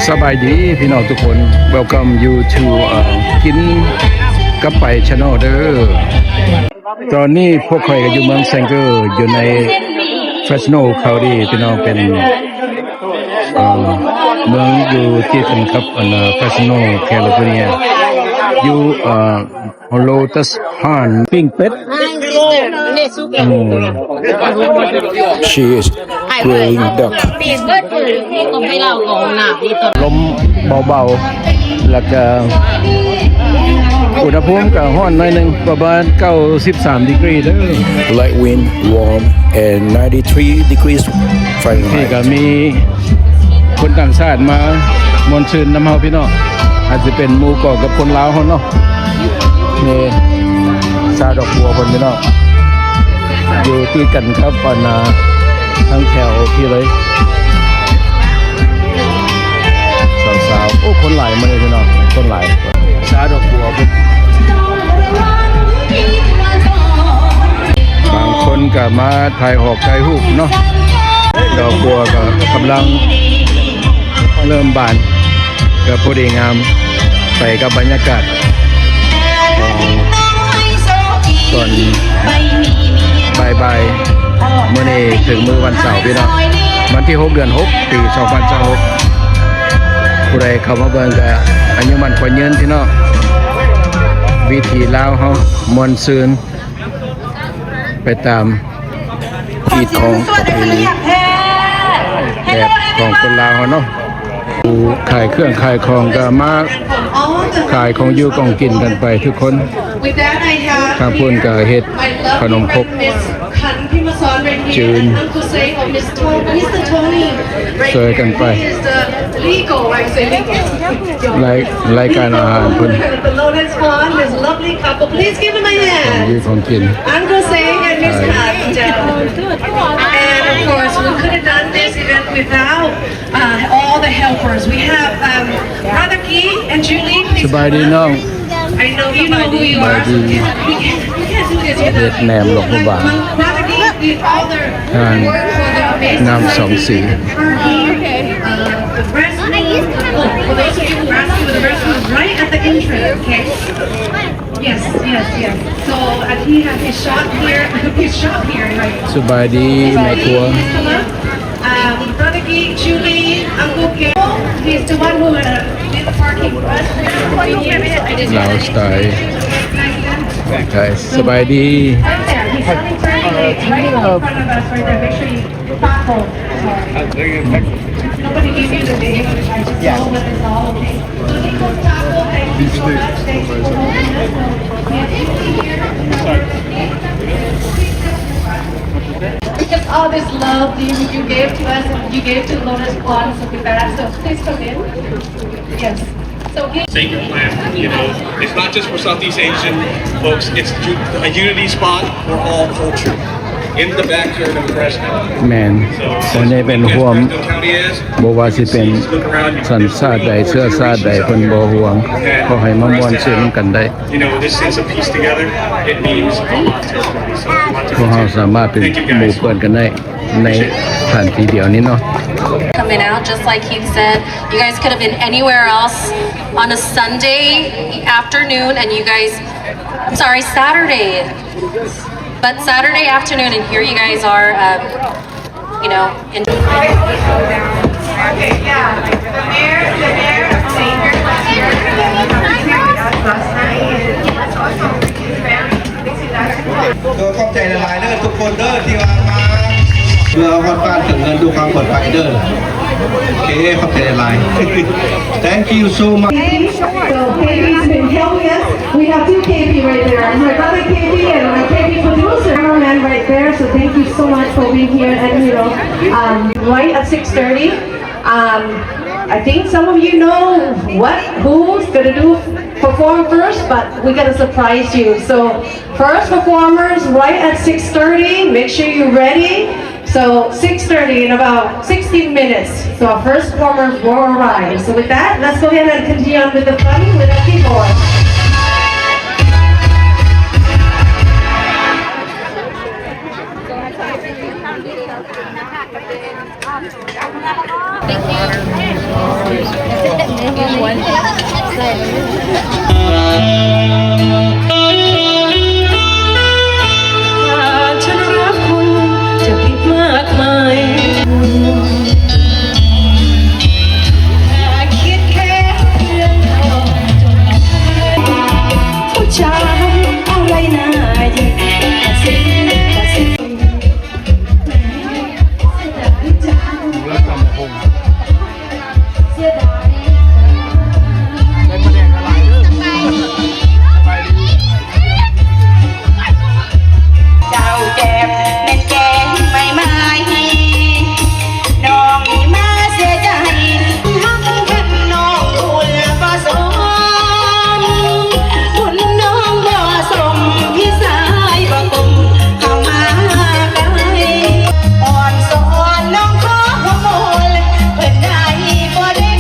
ສະບາຍດີພີ່ນ້ອງທຸກຄົນ Welcome you to ເອີ ກິນກັບໄປ Channel ເດີ. ຕອນນີ້ພວກຂ້ອຍກໍຢູ່ເມືອງແຊງເກີ ຢູ່ໃນ Fresno County ພີ່ນ້ອງ ເປັນ ເອີ ເມືອງຢູ່ຕິດກັນກັບ ອັນ Fresno California ຢູ່ ເອີ Lotus Pond ປີ້ງເປັດ Cheese Grilled Duck ລົມເບົາໆ ແລ້ວກະອຸນຫະພູມກະຮ້ອນໜ້ອຍໜຶ່ງ ປະມານເກົ້າສິບສາມດີກຣີເດີ. Light wind, warm and ninety-three degrees Fahrenheit. ທີ່ກະມີຄົນຕ່າງຊາດມາມ່ວນຊື່ນນຳເຮົາພີ່ນ້ອງ ອາດຈະເປັນໝູ່ເກາະກັບຄົນລາວເຮົາເນາະ. ນີ້ຊາດອກບົວເພິ່ນພີ່ນ້ອງ ຢູ່ຕິດກັນກັບອັນນາ ທາງແຖວພີ້ເລີຍ ສາວໆ. ໂອ້ ຄົນຫຼາຍມື້ນີ້ພີ່ນ້ອງ ຄົນຫຼາຍ. ຊາດອກບົວເພິ່ນ ບາງຄົນກໍມາຖ່າຍຮອບຖ່າຍຮູບເນາະ ດອກບົວກໍກຳລັງເລີ່ມບານ. ກໍພໍດີງາມໄປກັບບັນຍາກາດຂອງຕອນບ່າຍໆ. ມື້ນີ້ເຖິງມື້ວັນເສົາພີ່ນ້ອງ ວັນທີຫົກ ເດືອນຫົກ ປີສອງພັນຊາວຫົກ. ຜູ້ໃດເຂົ້າມາເບິ່ງກໍອາຍຸໝັ້ນຂວັນຍືນພີ່ນ້ອງ. ວິຖີລາວເຮົາມ່ວນຊື່ນ ໄປຕາມຮີດຄອງປະເພນີແບບຂອງຄົນລາວເຮົາເນາະ. ຜູ້ຂາຍເຄື່ອງຂາຍຂອງກໍມາຂາຍຂອງຢູ່ຂອງກິນກັນໄປທຸກຄົນ. ທາງພຸ້ນກໍເຮັດຂະໜົມຄົກຈືນ ຊ່ວຍກັນໄປ. ລາຍ ລາຍການອາຫານເພິ່ນ Please give them a hand. Uncle Singh and Miss Khan. And of course, we couldn't done this event without, uh, all the helpers. We have, um, Brother Key and Julie. ສະບາຍດີນ້ອງ. I know you know who you are. ສະບາຍດີ. We can't, we can't do this without you. ເຮັດແໜມຫຼວງພະບາງ Brother Key, with all the ຮ້ານນ້ຳສອງສີ. Uh, the restroom, oh, for those of you who are asking, the restroom is right at the entrance, okay? Yes, yes, yes. So, and he has his shop here, his shop here, right? ສະບາຍດີແມ່ຄົວ. Um, Brother Key, Julie, Uncle Kay, he's the one who, uh, did the parking for us. ລາວສະໄຕ ໄທ. ສະບາຍດີ. Right there. He's selling turkey legs right in front of us right there. Make sure you taco. Sorry. Nobody gave you the name. I just know that it's all okay. So he goes taco. Thank you so much. Thank you for hosting us. We have fifty here. Because all this love you, you gave to us and you gave to Lotus Pond, so we better. So please come in. Yes. So he Sacred plant, you know, it's not just for Southeast Asian folks, it's ju-, a unity spot for all culture in the backyard of Fresno. ແມ່ນ ອັນນີ້ເປັນຮ່ວມ ບໍ່ວ່າຊິເປັນສັນຊາດໃດ ເຊື້ອຊາດໃດ ເພິ່ນບໍ່ຫ່ວງ ຂໍໃຫ້ມາມ່ວນຊື່ນນຳກັນໄດ້. You know, this sense of peace together, it means a lot to everybody. So, ພວກເຮົາສາມາດເປັນໝູ່ເພື່ອນກັນໄດ້ໃນສະຖານທີ່ດຽວນີ້ເນາະ. Coming out, just like he said, you guys could have been anywhere else on a Sunday afternoon, and you guys, I'm sorry, Saturday, but Saturday afternoon, and here you guys are, um, you know, in Last night. ກໍຂອບໃຈຫຼາຍໆເດີທຸກຄົນເດີທີ່ວ່າມາ ເພື່ອຮອດບ້ານເຖິງເຮືອນດ້ວຍຄວາມປອດໄພເດີ. ໂອເຄ ຂອບໃຈຫຼາຍໆ. Thank you so much. So K P's been helping us. We have two K P right there. My brother K P and my K P producer, cameraman right there. So thank you so much for being here. And, you know, um, right at six thirty, Um, I think some of you know what, who's gonna do perform first, but we gotta surprise you. So first performers right at six thirty, make sure you're ready. So six thirty, in about sixteen minutes. So our first performers will arrive. So with that, let's go ahead and continue on with the fun with the keyboard. ถ้าฉันรักคุณจะผิดมากมาย แค่คิดแค่เรื่องเธอ ผู้ชายอะไรหน้าหยิก กระซิบกระซิบ แล้วตำบักหุ่ง ใส่ปลาแดกละลายเด้อ สบายดี สบายดี เจ้าแก้มแม่นแกงใหม่ๆ น้องนี่มาเสียใจ ฮักกันน้องบุญบ่สม บุญน้องบ่สม พี่ชายบ่กลมเข้ามาใกล้ อ่อนสอนน้องขอขโมย เพิ่นได้บ่ได้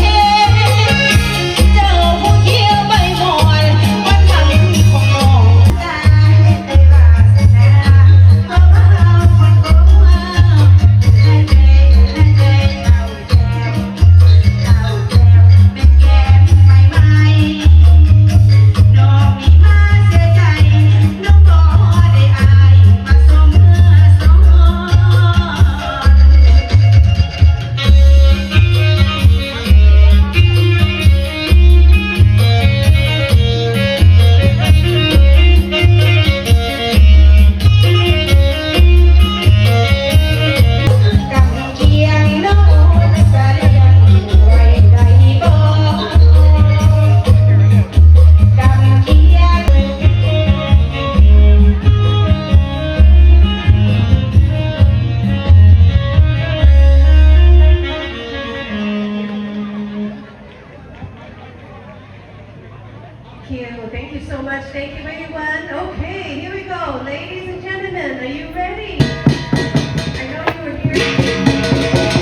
เจ้าผู้เขียวใบมอน วันทำของน้อง Thank you. Thank you so much. Thank you, everyone. Okay, here we go. Ladies and gentlemen, are you ready? I know you were here.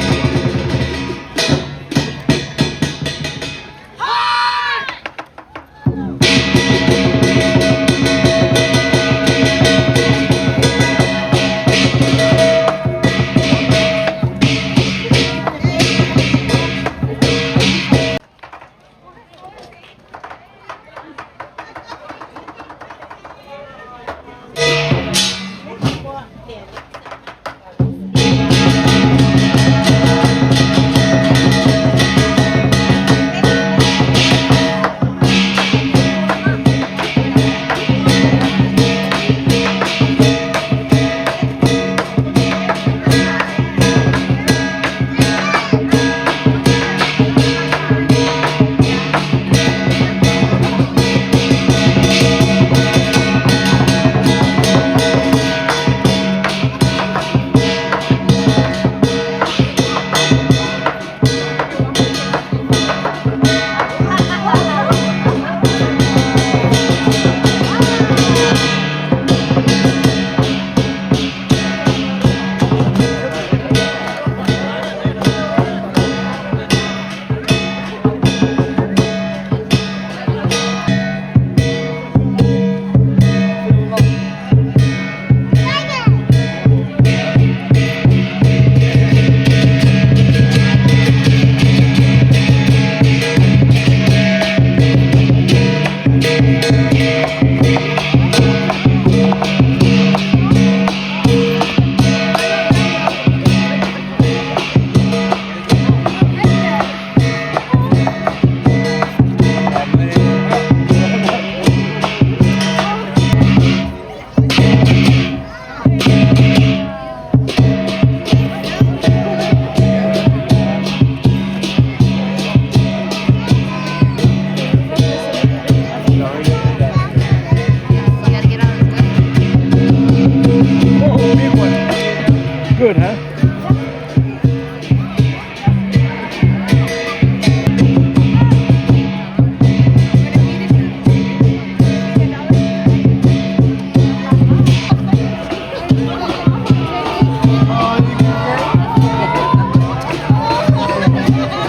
Good, huh?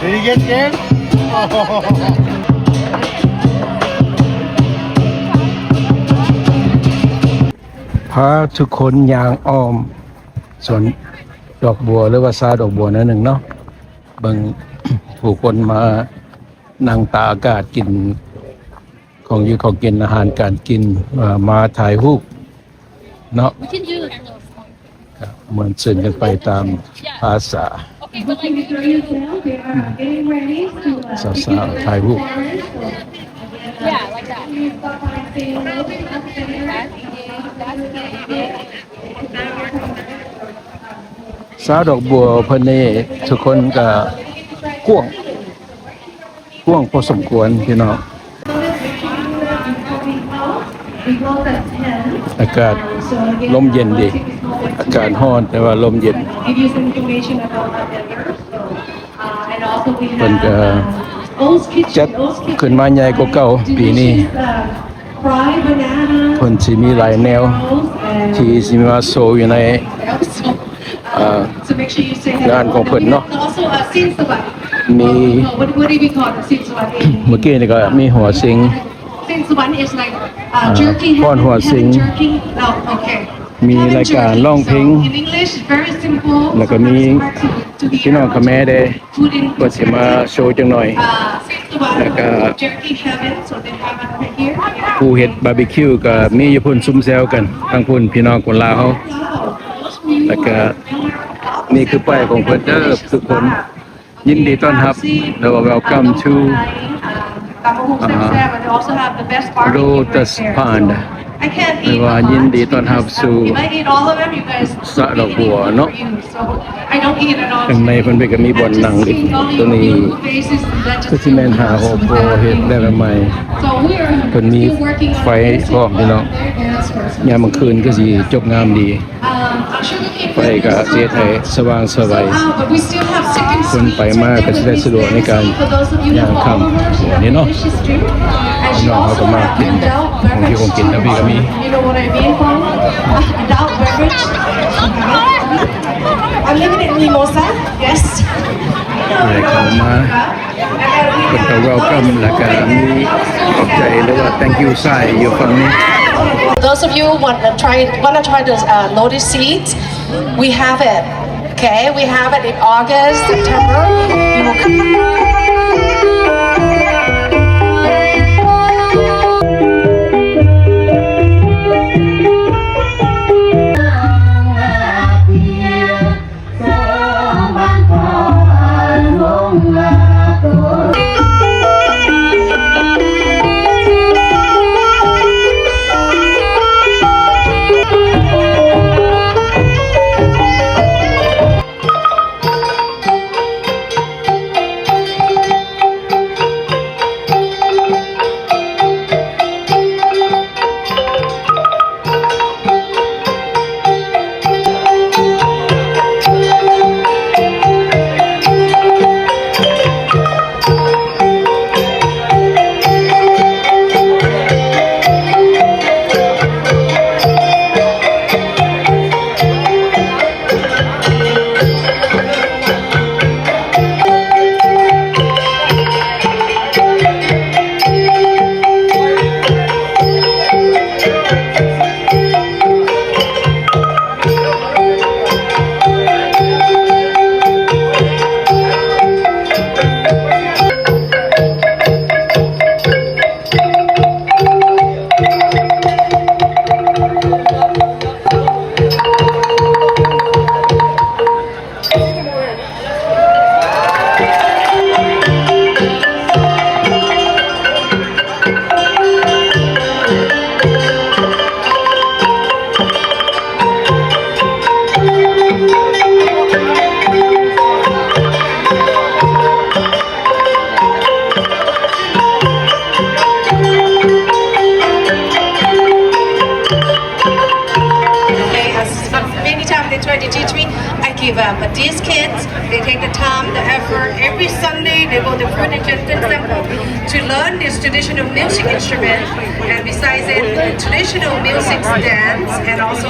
Did he get scared? ພາທຸກຄົນຍ່າງອ້ອມສວນດອກບົວ ຫຼືວ່າຊາດອກບົວໜ້ອຍໜຶ່ງເນາະ ເບິ່ງຜູ້ຄົນມາ ນັ່ງຕາກອາກາດ ກິນຂອງຢູ່ຂອງກິນ ອາຫານການກິນ ເອີ່ ມາຖ່າຍຮູບເນາະ ກໍມ່ວນຊື່ນກັນໄປຕາມພາສາ ສາວໆຖ່າຍຮູບ. ຊາວດອກບົວເພິ່ນນີ້ທຸກຄົນກໍກວ້າງ ກວ້າງພໍສົມຄວນພີ່ນ້ອງ. ອາກາດລົມເຢັນດີ ອາກາດຮ້ອນແຕ່ວ່າລົມເຢັນ. ເພິ່ນກໍຈັດຂຶ້ນມາໃຫຍ່ກວ່າເກົ່າປີນີ້. ເພິ່ນຊິມີຫຼາຍແນວທີ່ຊິມາໂຊຢູ່ໃນ ເອີ່ ງານຂອງເພິ່ນເນາະ. ມີ ເມື່ອກີ້ນີ້ກໍມີຫົວສິງ ເອີ່ ຟ້ອນຫົວສິງ ມີລາຍການຮ້ອງເພງ ແລ້ວກໍມີພີ່ນ້ອງຂະແມເດ້ ເພິ່ນຊິມາໂຊຈັກໜ່ອຍ ແລ້ວກໍຜູ້ເຮັດບາບີຄິວກໍມີຢູ່ພຸ້ນ ຊຸມແຊວກັນທາງພຸ້ນ ພີ່ນ້ອງຄົນລາວເຮົາ. ແລ້ວກໍນີ້ຄືປ້າຍຂອງເພິ່ນເດີ ທຸກຄົນ ຍິນດີຕ້ອນຮັບ ຫຼືວ່າ Welcome to ອ່າ Lotus Pond ຫຼືວ່າ ຍິນດີຕ້ອນຮັບສູ່ສະດອກບົວເນາະ. ຂ້າງໃນເພິ່ນກໍມີບ່ອນນັ່ງອີກ. ໂຕນີ້ຄືຊິແມ່ນຫາຄອບຄົວເຮັດແບບໃໝ່ ເພິ່ນມີໄຟພ້ອມພີ່ນ້ອງ. ຍາມກາງຄືນຄືຊິຈົບງາມດີ ໄຟກໍຊິເຮັດໃຫ້ສະຫວ່າງສະໄຫວ ຄົນໄປມາກໍຊິໄດ້ສະດວກໃນການຍ່າງຂ້າມນີ້ເນາະ. ພີ່ນ້ອງເຮົາກໍມາກິນຂອງຢູ່ຂອງກິນ ທາງພີ້ກໍມີ Unlimited mimosa, yes. ເຂົ້າມາ ເພິ່ນກໍ welcome ແລ້ວກໍມີຂອບໃຈ ຫຼືວ່າ thank you sign ຢູ່ຝັ່ງນີ້. Those of you want to try, want to try the, uh, Lotus Seeds, we have it. Okay, we have it in August, September. You will come. เอ่อ many times they try to teach me. I give up. But these kids, they take the time, the effort. Every Sunday, they go to Food and Gentleman Temple to learn this traditional music instrument. And besides it, the traditional music dance and also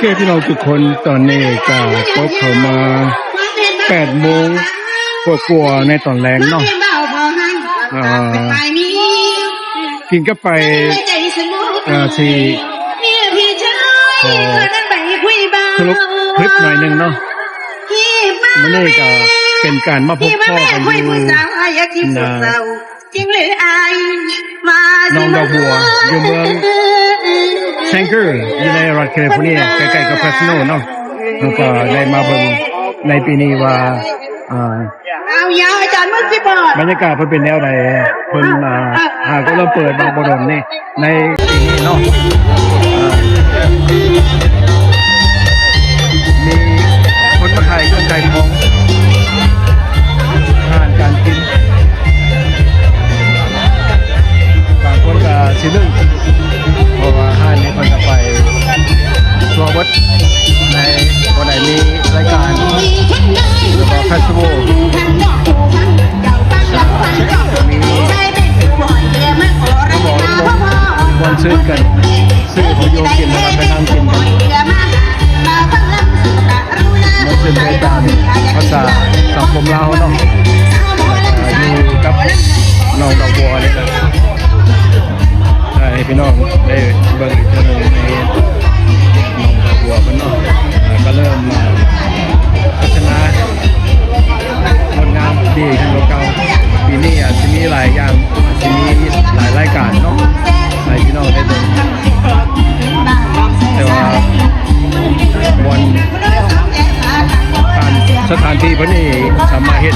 ເຄ ພີ່ນ້ອງທຸກຄົນ, ຕອນນີ້ກໍຕົກເຂົ້າມາແປດໂມງກວ່າໆໃນຕອນແລງເນາະ. ອ່າ ກິນກັບໄປ ອ່າ ທີ່ ຂໍສະຫຼຸບຄລິບໜ້ອຍໜຶ່ງເນາະ. ມື້ນີ້ກໍເປັນການມາພົບພໍ້ກັນຢູ່ໜ້າ ໜອງດອກບົວ ຢູ່ເມືອງແຊງເກີ ຢູ່ໃນລັດແຄລິຟໍເນຍ ໃກ້ໆກັບເຟຣສໂນເນາະ. ເຮົາກໍໄດ້ມາເບິ່ງໃນປີນີ້ວ່າ ອ່າ ເອົາ ຢາ ອາຈານ ມຶງຊິບອກ ບັນຍາກາດເພິ່ນເປັນແນວໃດ. ເພິ່ນ ອ່າ ຫາກໍເລີ່ມເປີດມາບໍ່ດົນນີ້ ໃນປີນີ້ເນາະ. ເອີ ມີຄົນມາຂາຍເຄື່ອງຂາຍຂອງ ອາຫານການກິນ. ບາງຄົນກໍຊິລຶ້ງ ເພາະວ່າຮ້ານນີ້ເພິ່ນກໍໄປທົ່ວເບິດ ໃນ ບໍ່ໄດ້ມີລາຍການ ຫຼືວ່າເຟສຕິວອລ ມີບ່ອນມ່ວນຊື່ນກັນ ຊື້ຂອງຢູ່ກິນ ແລ້ວກໍໄປນັ່ງກິນກັນ ມ່ວນຊື່ນໄປຕາມພາສາສັງຄົມລາວເນາະ. ແລ້ວກໍຢູ່ກັບໜອງດອກບົວນີ້ແຫຼະ ໃຫ້ພີ່ນ້ອງໄດ້ເບິ່ງອີກເທື່ອໜຶ່ງ ໃນໜອງດອກບົວເພິ່ນເນາະ. ເອີ ກໍເລີ່ມ ເອີ ພັດທະນາງົດງາມດີຂຶ້ນກວ່າເກົ່າ. ປີນີ້ອາດຊິມີຫຼາຍຢ່າງ ອາດຊິມີຫຼາຍລາຍການເນາະ ໃຫ້ພີ່ນ້ອງໄດ້ເບິ່ງ. ແຕ່ວ່າບ່ອນ ສະຖານທີ່ເພິ່ນນີ້ສາມາດເຮັດ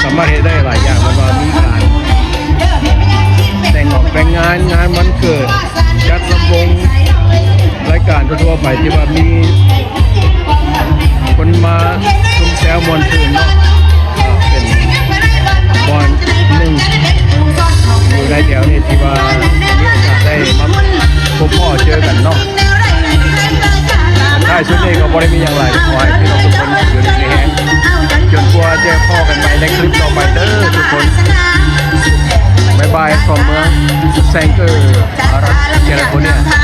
ສາມາດເຮັດໄດ້ຫຼາຍຢ່າງ ເພາະວ່າມີການແຕ່ງອອກແຕ່ງງານ, ງານວັນເກີດ, ຈັດລຳວົງ, ລາຍການທົ່ວໆໄປທີ່ວ່າມີຄົນມາຊຸມແຊວມ່ວນຊື່ນເນາະ. ເປັນບ່ອນໜຶ່ງຢູ່ໃນແຖວນີ້ທີ່ວ່າມີໂອກາດໄດ້ມາພົບພໍ້ເຈີກັນເນາະ. ທ້າຍສຸດນີ້ກໍບໍ່ໄດ້ມີຫຍັງຫຼາຍ ຂໍໃຫ້ພີ່ນ້ອງທຸກຄົນຢູ່ດີມີແຮງ ຈົນກວ່າຈະພໍ້ກັນໃໝ່ໃນຄລິບຕໍ່ໄປເດີທຸກຄົນ. ບາຍບາຍ ຈາກເມືອງແຊງເກີ ລັດແຄລິຟອເນຍ.